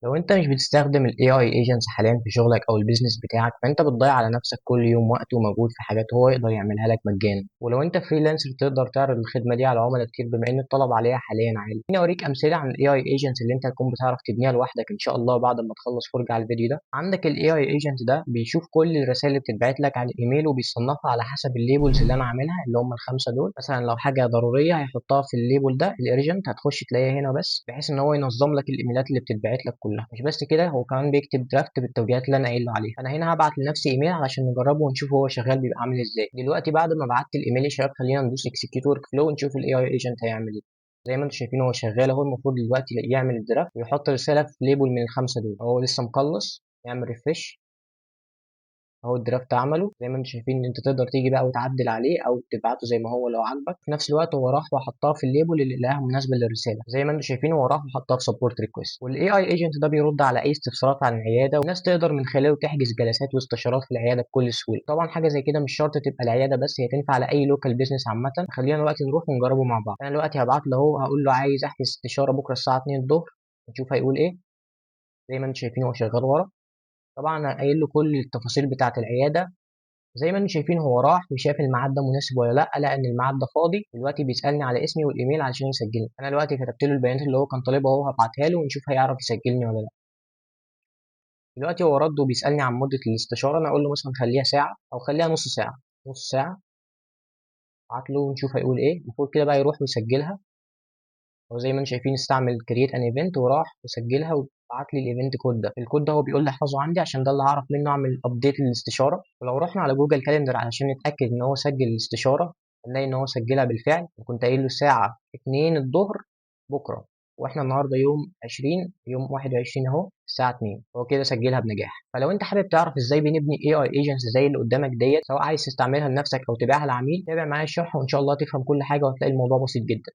لو انت مش بتستخدم ال AI agents حاليا في شغلك او ال business بتاعك، فانت بتضيع على نفسك كل يوم وقت ومجهود في حاجات هو يقدر يعملها لك مجانا. ولو انت freelancer تقدر تعرض الخدمة دي على عملاء كتير بما ان الطلب عليها حاليا عالي. خليني اوريك امثلة عن ال AI agents اللي انت هتكون بتعرف تبنيها لوحدك ان شاء الله بعد ما تخلص فرجة على الفيديو ده. عندك ال AI agent ده بيشوف كل الرسائل اللي بتتبعت لك على الايميل وبيصنفها على حسب ال labels اللي انا عاملها اللي هم الخمسة دول. مثلا لو حاجة ضرورية هيحطها في ال label ده ال urgent، هتخش تلاقيها هنا بس، بحيث ان هو ينظم لك الايميلات اللي بتتبعت لك كلها. مش بس كده، هو كمان بيكتب draft بالتوجيهات اللي انا قايل له عليها. انا هنا هبعت لنفسي ايميل علشان نجربه ونشوف هو شغال بيبقى عامل ازاي. دلوقتي بعد ما بعت الايميل يا شباب خلينا ندوس execute workflow ونشوف ال AI agent هيعمل ايه. زي ما انتم شايفين هو شغال اهو، المفروض دلوقتي يعمل ال draft ويحط رسالة في label من الخمسة دول. هو لسه مخلص، يعمل refresh اهو ال draft عمله. زي ما انتم شايفين ان انت تقدر تيجي بقى وتعدل عليه او تبعته زي ما هو لو عجبك. في نفس الوقت هو راح وحطها في ال label اللي لقاها مناسبة للرسالة. زي ما انتم شايفين هو راح وحطها في support request. وال AI agent ده بيرد على اي استفسارات عن العيادة، والناس تقدر من خلاله تحجز جلسات واستشارات في العيادة بكل سهولة. طبعا حاجة زي كده مش شرط تبقى العيادة بس، هي تنفع على اي local business عامة. خلينا دلوقتي نروح ونجربه مع بعض. انا دلوقتي هبعت له اهو، هقول له عايز احجز استشاره بكره الساعة 2 الظهر، نشوف هيقول ايه. زي ما انتم شايفين هو شغال ورا، طبعا انا قايل له كل التفاصيل بتاعه العيادة. زي ما انتم شايفين هو راح وشاف الميعاد ده مناسب ولا لا، لقى ان الميعاد ده فاضي. دلوقتي بيسالني على اسمي والايميل علشان يسجلني. انا دلوقتي كتبت له البيانات اللي هو كان طالبها اهو، هبعتها له ونشوف هيعرف يسجلني ولا لا. دلوقتي هو رد وبيسالني عن مده الاستشارة، انا اقول له مثلا خليها ساعة او خليها نص ساعة. نص ساعة ابعت له ونشوف هيقول ايه. المفروض كده بقى يروح ويسجلها. هو زي ما انتم شايفين استعمل create an event وراح وسجلها وبعت لي ال event code ده. الكود ده هو بيقول لي احفظه عندي عشان ده اللي هعرف منه اعمل update للاستشاره. ولو رحنا على Google Calendar علشان نتاكد ان هو سجل الاستشارة، هنلاقي ان هو سجلها بالفعل. وكنت قايل له الساعة 2 الظهر بكره، واحنا النهارده يوم 20، يوم 21 اهو الساعة 2، هو كده سجلها بنجاح. فلو انت حابب تعرف ازاي بنبني AI agents زي اللي قدامك ديت، سواء عايز تستعملها لنفسك او تبيعها لعميل، تابع معايا الشرح وان شاء الله تفهم كل حاجة وهتلاقي الموضوع بسيط جدا.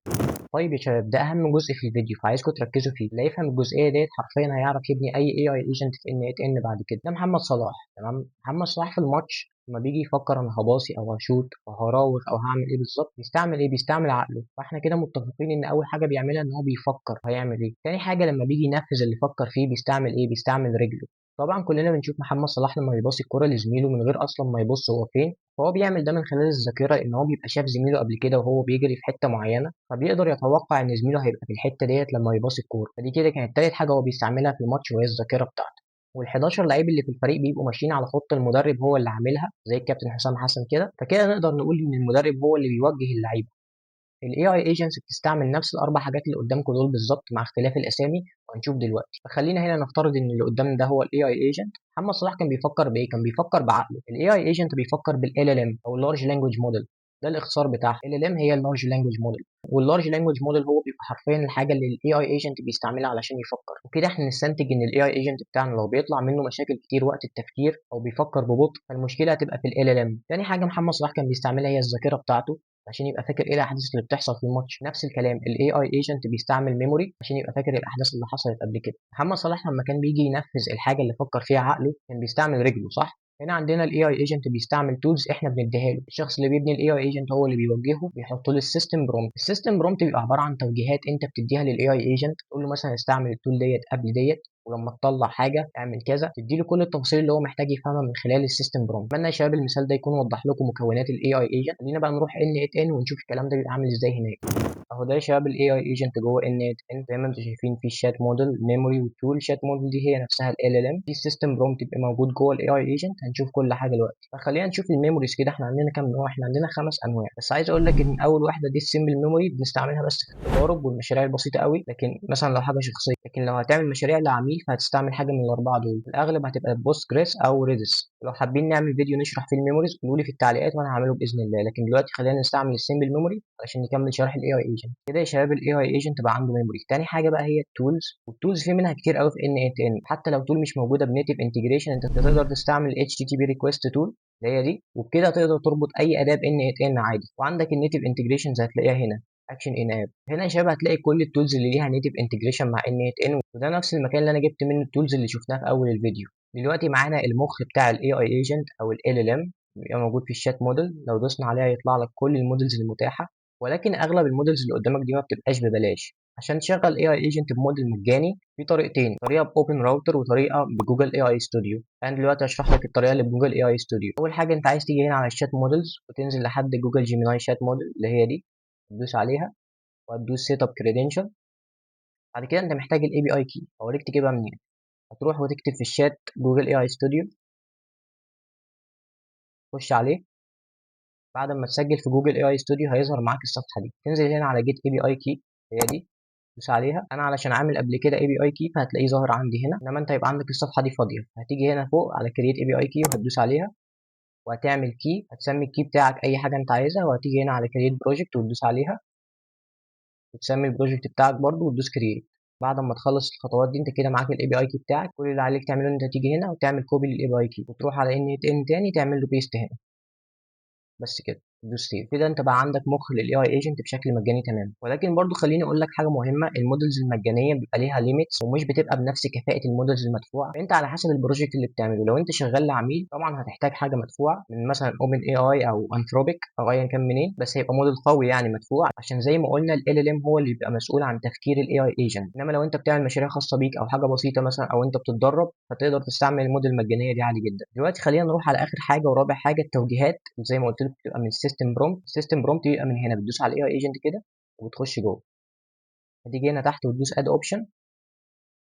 طيب يا شباب، ده اهم جزء في الفيديو فعايزكم تركزوا فيه. اللي يفهم الجزئية ديت حرفيا هيعرف يبني اي AI agent في n8n بعد كده. ده محمد صلاح، تمام؟ محمد صلاح في الماتش لما بيجي يفكر انا هباصي او هشوط او هراوغ او هعمل ايه بالظبط، بيستعمل ايه؟ بيستعمل عقله. فاحنا كده متفقين ان اول حاجة بيعملها ان هو بيفكر هيعمل ايه. تاني حاجة لما بيجي ينفذ اللي فكر فيه بيستعمل ايه؟ بيستعمل رجله. طبعا كلنا بنشوف محمد صلاح لما بيباصي الكرة لزميله من غير اصلا ما يبص هو فين، فهو بيعمل ده من خلال الذاكرة، ان هو بيبقى شاف زميله قبل كده وهو بيجري في حتة معينة، فبيقدر يتوقع ان زميله هيبقى في الحتة ديت لما يباصي الكورة. فدي كده كانت تالت حاجة هو بيستعملها في الماتش وهي الذاكرة بتاعته. وال11 لعيب اللي في الفريق بيبقوا ماشيين على خطه المدرب هو اللي عاملها، زي الكابتن حسام حسن كده. فكده نقدر نقول ان المدرب هو اللي بيوجه اللعيبة. ال AI agents بتستعمل نفس الاربع حاجات اللي قدامكم دول بالظبط مع اختلاف الاسامي، وهنشوف دلوقتي. فخلينا هنا نفترض ان اللي قدامنا ده هو ال AI agent. محمد صلاح كان بيفكر بايه؟ كان بيفكر بعقله. ال AI agent بيفكر بال LLM او Large Language Model، ده الاختصار بتاعها. LLM هي ال Large Language Model، وال Large Language Model هو بيبقى حرفيا الحاجة اللي ال AI agent بيستعملها علشان يفكر. وكده احنا نستنتج ان ال AI agent بتاعنا لو بيطلع منه مشاكل كتير وقت التفكير او بيفكر ببطء، فالمشكلة هتبقى في ال LLM. تاني حاجة محمد صلاح كان بيستعملها هي الذاكرة بتاعته عشان يبقى فاكر ايه الاحداث اللي بتحصل في الماتش. نفس الكلام ال AI agent بيستعمل memory عشان يبقى فاكر الاحداث اللي حصلت قبل كده. محمد صلاح لما كان بيجي ينفذ الحاجة اللي فكر فيها عقله كان بيستعمل رجله، صح؟ هنا عندنا ال AI agent بيستعمل tools احنا بنديها له. الشخص اللي بيبني ال AI agent هو اللي بيوجهه، بيحط له ال system prompt. ال system prompt بيبقى عبارة عن توجيهات انت بتديها لل AI agent، تقول له مثلا استعمل ال tool ديت قبل ديت، ولما تطلع حاجة اعمل كذا، تدي له كل التفاصيل اللي هو محتاج يفهمها من خلال ال system prompt. اتمنى يا شباب المثال ده يكون وضح لكم مكونات ال AI agent. خلينا بقى نروح n8n ونشوف الكلام ده بيبقى عامل ازاي هناك. اهو ده يا شباب ال AI agent جوه n8n. زي ما انتم شايفين في ال chat model، memory وال tool. chat model دي هي نفسها ال LLM. في system prompt بيبقى موجود جوه ال AI agent. هنشوف كل حاجة دلوقتي. فخلينا نشوف ال memories كده. احنا عندنا كام نوع؟ احنا عندنا 5 انواع. بس عايز اقول لك ان اول واحدة دي ال simple memory، بنستعملها بس في التجارب والمشاريع البسيطة قوي، لكن مثلا لو حاجة شخصية. لكن لو هتعمل مشاريع لعميل فهتستعمل حاجة من الاربعة دول. الاغلب هتبقى Postgres او Redis. لو حابين نعمل فيديو نشرح فيه ال memories قولوا لي في التعليقات وانا هعمله باذن الله. لكن دلوقتي خلينا نستعمل ال simple memory علشان نكمل شرح ال AI agent. كده يا شباب ال AI agent بقى عنده memory. تاني حاجة بقى هي ال tools، وال tools في منها كتير قوي في n8n. حتى لو tool مش موجودة ب native integration انت تقدر تستعمل HTTP request tool اللي هي دي، وبكده تقدر تربط اي اداه ب n8n عادي. وعندك ال native integrations هتلاقيها هنا action in app. هنا يا شباب هتلاقي كل ال tools اللي ليها native integration مع n8n، وده نفس المكان اللي انا جبت منه ال tools اللي شفناها في اول الفيديو. دلوقتي معانا المخ بتاع ال AI agent او ال LLM بيبقى موجود في ال chat model. لو دوسنا عليها يطلع لك كل ال models المتاحة. ولكن اغلب ال models اللي قدامك دي ما بتبقاش ببلاش. عشان تشغل AI agent ب model مجاني في طريقتين، طريقه ب OpenRouter وطريقه ب Google AI Studio. انا دلوقتي هشرح لك الطريقة اللي ب Google AI Studio. اول حاجة انت عايز تيجي هنا على ال chat models وتنزل لحد Google Gemini chat model اللي هي دي، تدوس عليها وهتدوس setup credential. بعد كده انت محتاج ال API key، اوريك تجيبها منين. هتروح وتكتب في ال chat Google AI Studio، خش عليه. بعد ما تسجل في Google AI Studio هيظهر معاك الصفحة دي، تنزل هنا على get API key هي دي، دوس عليها. انا علشان عامل قبل كده API key فهتلاقيه ظاهر عندي هنا، انما انت هيبقى عندك الصفحة دي فاضية. هتيجي هنا فوق على create API key وهتدوس عليها وهتعمل key، هتسمي ال key بتاعك اي حاجة انت عايزها، وهتيجي هنا على create project وتدوس عليها وتسمي ال project بتاعك برده وتدوس create. بعد ما تخلص الخطوات دي انت كده معاك ال API key بتاعك. كل اللي عليك تعمله ان انت تيجي هنا وتعمل copy لل API key وتروح على n8n تاني تعمل له paste هنا، بس كده تدوس save. كده انت بقى عندك مخ لل AI agent بشكل مجاني تمام. ولكن برضو خليني اقول لك حاجة مهمة، ال models المجانية بيبقى ليها limits ومش بتبقى بنفس كفاءة ال models المدفوعه. فانت على حسب ال project اللي بتعمله، لو انت شغال لعميل طبعا هتحتاج حاجة مدفوعة من مثلا OpenAI او Anthropic او ايا كان منين، بس هيبقى موديل قوي يعني مدفوع، عشان زي ما قلنا ال LLM هو اللي بيبقى مسؤول عن تفكير ال AI agent. انما لو انت بتعمل مشاريع خاصة بيك او حاجة بسيطة مثلا او انت بتتدرب فتقدر تستعمل الموديل المجانية دي عادي جدا. دلوقتي خلينا نروح على اخر حاجة ورابع حاجة، التوجيهات. زي ما قلت لك بتبقى من ال system prompt. ال system prompt بيبقى من هنا، بتدوس على ال AI agent كده وبتخش جوه، هتيجي هنا تحت وتدوس add option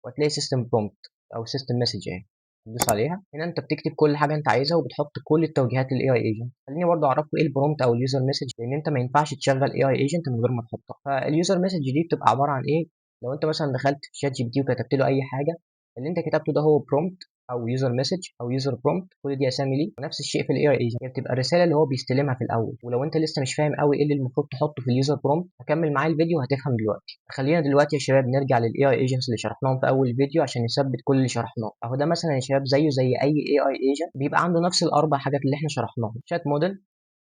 وهتلاقي system prompt او system message اهي، تدوس عليها. هنا انت بتكتب كل حاجة انت عايزها وبتحط كل التوجيهات لل AI agent. خليني برضه اعرفكم ايه ال prompt او ال user message، لان انت ما ينفعش تشغل AI agent من غير ما تحطها. فال user message دي بتبقى عبارة عن ايه؟ لو انت مثلا دخلت في ChatGPT وكتبت له اي حاجة، اللي انت كتبته ده هو prompt او user message او user prompt، كل دي اسامي ليه. ونفس الشيء في ال AI agent، هي بتبقى الرسالة اللي هو بيستلمها في الاول. ولو انت لسه مش فاهم قوي ايه اللي المفروض تحطه في ال user prompt هكمل معايا الفيديو وهتفهم دلوقتي. خلينا دلوقتي يا شباب نرجع لل AI agents اللي شرحناهم في اول فيديو عشان نثبت كل اللي شرحناه. اهو ده مثلا يا شباب زيه زي اي AI agent، بيبقى عنده نفس الاربع حاجات اللي احنا شرحناهم: chat model،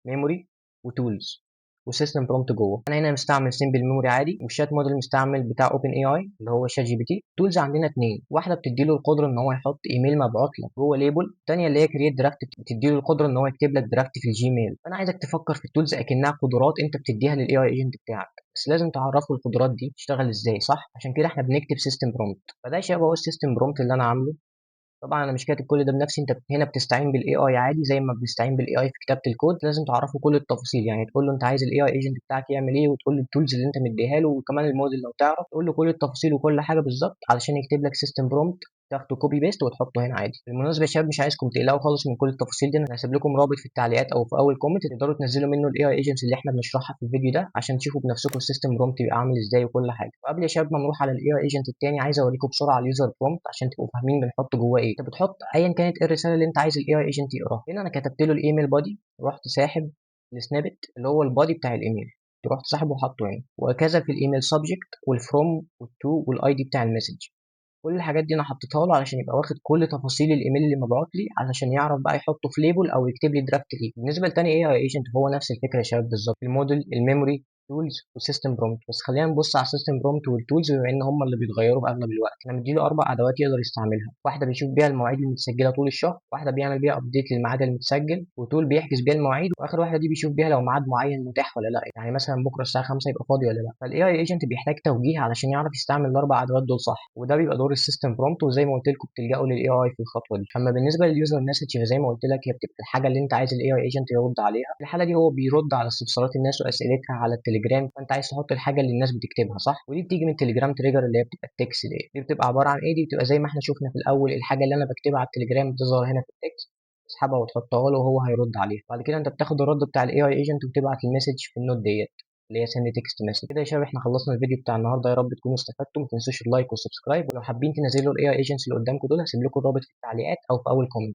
memory، و tools، و system prompt جوه. انا هنا مستعمل simple memory عادي، وال chat model مستعمل بتاع OpenAI اللي هو ChatGPT. tools عندنا اتنين، واحدة بتدي له القدرة ان هو يحط ايميل مبعوث لك جوه label، الثانية اللي هي create draft بتدي له القدرة ان هو يكتب لك draft في ال Gmail. فانا عايزك تفكر في ال tools اكنها قدرات انت بتديها لل AI agent بتاعك، بس لازم تعرفه القدرات دي تشتغل ازاي، صح؟ عشان كده احنا بنكتب system prompt. فده يا شباب هو ال system prompt اللي انا عامله. طبعا انا مش كاتب كل ده بنفسي، انت هنا بتستعين بال AI عادي زي ما بنستعين بال AI في كتابه الكود. لازم تعرفه كل التفاصيل، يعني تقول له انت عايز ال AI agent بتاعك يعمل ايه، وتقول له ال tools اللي انت مديها له، وكمان الموديل لو تعرف تقول له كل التفاصيل وكل حاجة بالظبط علشان يكتب لك system prompt تاخده copy paste وتحطه هنا عادي. بالمناسبة يا شباب مش عايزكم تقلقوا خالص من كل التفاصيل دي، انا هسيب لكم رابط في التعليقات او في اول comment تقدروا تنزلوا منه ال AI agents اللي احنا بنشرحها في الفيديو ده عشان تشوفوا بنفسكم ال system prompt بيبقى عامل ازاي وكل حاجة. وقبل يا شباب ما نروح على ال AI agent الثاني عايز اوريكم بسرعة ال user prompt عشان تبقوا فاهمين بنحط جواه ايه. انت بتحط ايا كانت ايه الرسالة اللي انت عايز ال AI agent يقراها. هنا انا كتبت له ال email body، رحت ساحب ال snippet اللي هو ال body بتاع الايميل، رحت ساحبه وحطه هنا، وهكذا في ال email subject وال from وال to وال ID بتاع ال message. كل الحاجات دي انا حطيتها له علشان يبقى واخد كل تفاصيل الايميل اللي مبعوت لي، علشان يعرف بقى يحطه في label او يكتب لي draft ليه. بالنسبة لتاني AI agent هو نفس الفكرة يا شباب بالظبط، ال model، ال memory، tools و system prompt. بس خلينا نبص على ال system prompt وال tools بما ان هم اللي بيتغيروا في اغلب الوقت. انا مديله اربع ادوات يقدر يستعملها، واحدة بيشوف بيها المواعيد المتسجله طول الشهر، واحدة بيعمل بيها update للميعاد المتسجل، و tool بيحجز بيها المواعيد، واخر واحدة دي بيشوف بيها لو ميعاد معين متاح ولا لا، يعني مثلا بكره الساعة 5 يبقى فاضي ولا لا. فال AI agent بيحتاج توجيه علشان يعرف يستعمل الاربع ادوات دول صح، وده بيبقى دور ال system prompt، وزي ما قلت لكم بتلجأوا لل AI في الخطوة دي. اما بالنسبة لل user message فزي ما قلت لك هي بتبقى الحاجة اللي انت عايز ال AI agent يرد عليها. في الحالة دي هو بيرد على استفسارات الناس واسئلتها على التليجرام، فانت عايز تحط الحاجة اللي الناس بتكتبها صح، ودي بتيجي من Telegram trigger اللي هي بتبقى ال text دي. دي بتبقى عبارة عن ايه؟ دي بتبقى زي ما احنا شفنا في الاول، الحاجة اللي انا بكتبها على التليجرام بتظهر هنا في ال text، تسحبها وتحطها له وهو هيرد عليها. بعد كده انت بتاخد الرد بتاع ال AI agent وتبعت ال message في ال note ديت اللي هي send text message. كده يا شباب احنا خلصنا الفيديو بتاع النهارده، يا رب تكونوا استفدتوا. ما تنسوش ال like وال subscribe، ولو حابين تنزلوا ال AI agents اللي قدامكم دول هسيب لكم الرابط في التعليقات او في اول comment.